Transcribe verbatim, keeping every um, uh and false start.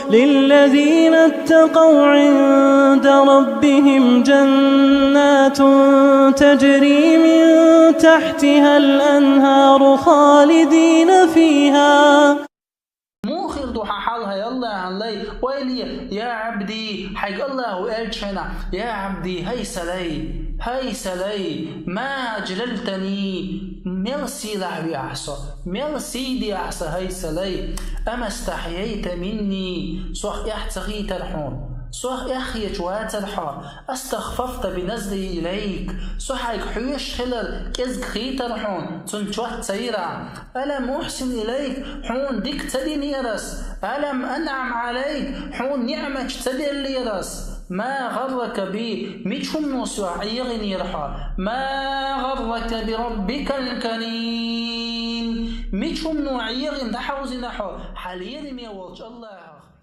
للذين اتقوا عند ربهم جنات تجري من تحتها الأنهار خالدين فيها. Муха хир ду хьа хьал, хӀай Аллахьан лай? Ойла е, я Ӏабди, хьайга Аллахьо аьлча хьайна, я Ӏабди, хӀай са лай, хӀай са лай, ма аджлалтани, мел сийлахь вий ахь со, мел сий дий ахь са, хӀай са лай, ама стахьйайта минни, сох эхь ца хийтар хьона, сох эхь хеташ вацар хьо, астахфафта би назри илайк, со хьайга хьоьжуш хилар кӀезига хийтар хьона, цунна чот ца йир ахь. Алам ухьсин илайк, хьона дика ца динера ас? Алам анӀам Ӏалайк, хьона ниӀматаш ца деллера ас? Ма гӀаррака би, мича хӀумано сох ӀегӀийнера хьо? Ма гӀаррака би раббикал карим, мича хӀумано ӀегӀина дӀахьовзийна хьо хьа лераме волчу Аллахьах?